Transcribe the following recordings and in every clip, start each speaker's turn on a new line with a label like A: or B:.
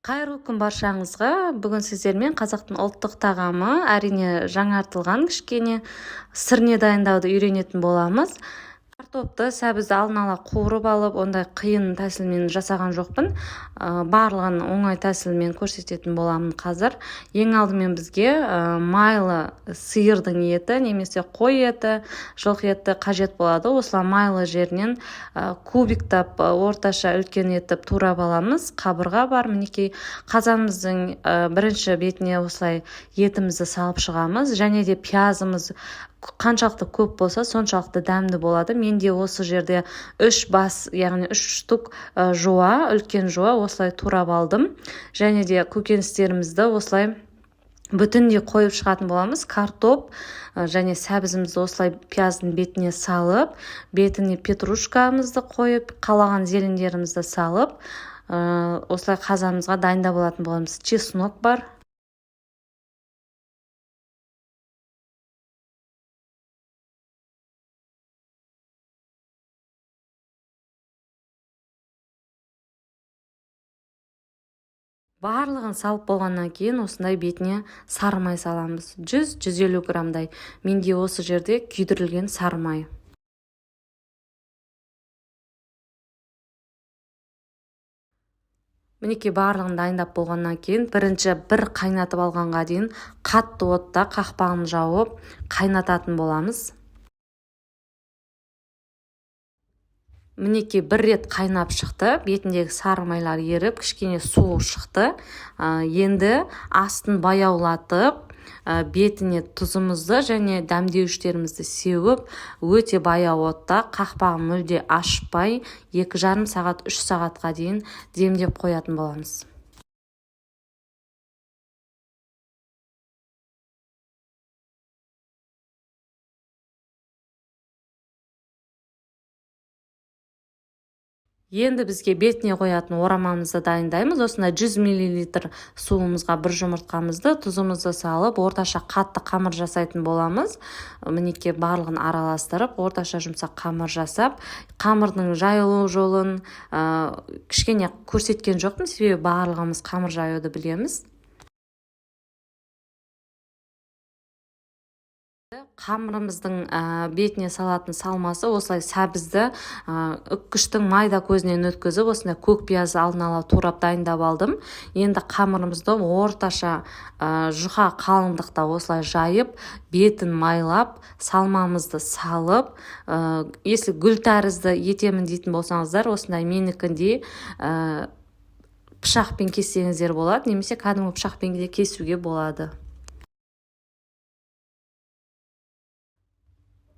A: Қайырлы күн баршаңызға! Бүгін сіздермен қазақтың ұлттық тағамы, әрине жаңартылған кішкене, сырне дайындауды үйренетін боламыз. Картопты, сәбізді алдын ала қуырып алып, ондай қиын тәсілмен жасаған жоқпын. Барлығын оңай тәсілмен көрсететін боламын қазір. Ең алдымен бізге майлы сиырдың еті немесе қой еті, жылқы еті қажет болады. Осылай майлы жерінен кубиктап, орташа үлкен етіп турап аламыз. Қабырға бар, мінекей, қазанымыздың бірінші бетіне осылай етімізді салып шығамыз. Және де пиязымыз қаншалықты көп болса, соншалықты дәмді болады. Менде осы жерде 3 бас, яғни 3 штук жуа, үлкен жуа осылай турап алдым. Және де көкөністерімізді осылай бүтіндей қойып шығатын боламыз. Картоп және сәбізімізді осылай пияздың бетіне салып, бетіне петрушкамызды қойып, қалаған зелендерімізді салып, осылай қазанымызға дайындап алатын боламыз. Чеснок бар. Барлығын салып болғаннан кейін осындай бетіне сары май саламыз. 100-150 граммдай. Менде осы жерде күйдірілген сары май. Мінекей, барлығын дайындап болғаннан кейін бірінші бір қайнатып алғанға дейін қатты отта қақпағын жауып қайнататын боламыз. Мінекей, бір рет қайнап шықты, бетіндегі сары майлар еріп, кішкене суы шықты. Енді астын баяулатып, бетіне тұзымызды және дәмдеуіштерімізді сеуіп, өте баяу отта, қақпағын мүлде ашпай, 2,5 сағат, 3 сағатқа дейін демдеп қоятын боламыз. Енді бізге бетіне қоятын орамамызды дайындаймыз. Осындай 100 миллилитр суымызға бір жұмыртқамызды, тұзымызды салып, орташа қатты қамыр жасайтын боламыз. Мінекей, барлығын араластырып, орташа жұмсақ қамыр жасап, қамырдың жайылу жолын кішкене көрсеткен жоқпын, себебі барлығымыз қамыр жаюды білеміз. Қамырымыздың бетіне салатын салмасы осылай сәбізді үккіштің майда көзінен өткізіп, осындай көк пиязды алдын ала турап дайындап алдым. Енді қамырымызды орташа жұқа қалыңдықта осылай жайып, бетін майлап, салмамызды салып, если гүл тәрізді етемін дейтін болсаңыздар, осындай менікіндей пышақпен кессеңіздер болады, немесе кәдімгі пышақпен де кесуге болады.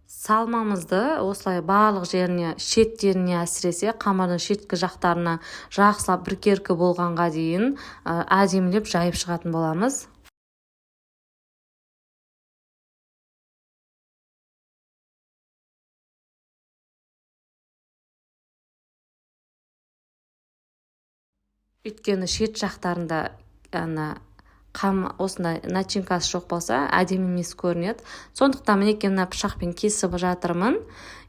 A: Салмамызды осылай барлық жеріне, шеттеріне, әсіресе қамырдың шеткі жақтарына жақсылап біркелкі болғанға дейін әдемілеп жайып шығатын боламыз. Өйткені шет жақтарында ана қам осындай начинкасы жоқ болса, әдемі емес көрінеді. Сондықтан мінекей мына пышақпен кесіп жатырмын.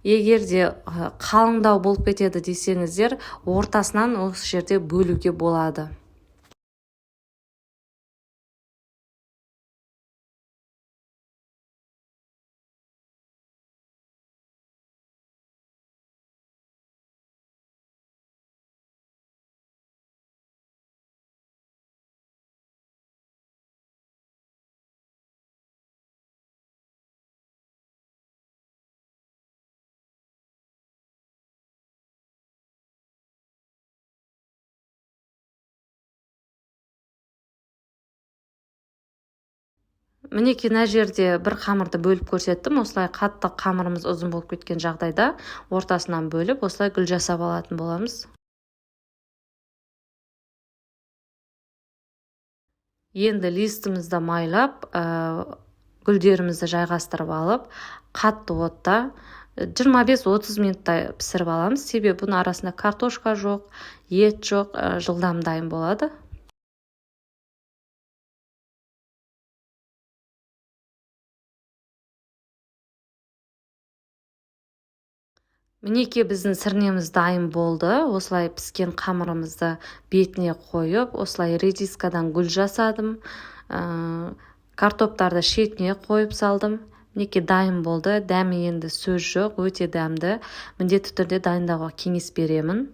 A: Егер де қалыңдау болып кетеді десеңіздер, ортасынан осы жерде бөлуге болады. Мінекей, мына жерде бір қамырды бөліп көрсеттім. Осылай қатты қамырымыз ұзын болып кеткен жағдайда ортасынан бөліп, осылай гүл жасап алатын боламыз. Енді листімізді майлап, гүлдерімізді жайғастырып алып, қатты отта 25-30 минуттай пісіріп аламыз. Себебі бұның арасында картошка жоқ, ет жоқ, жылдам дайын болады. Мінекей, біздің сірнеміз дайын болды. Осылай піскен қамырымызды бетіне қойып, осылай редискадан гүл жасадым, картоптарды шетіне қойып салдым. Мінекей, дайын болды. Дәмі енді сөз жоқ, өте дәмді. Міндетті түрде дайындауға кеңес беремін.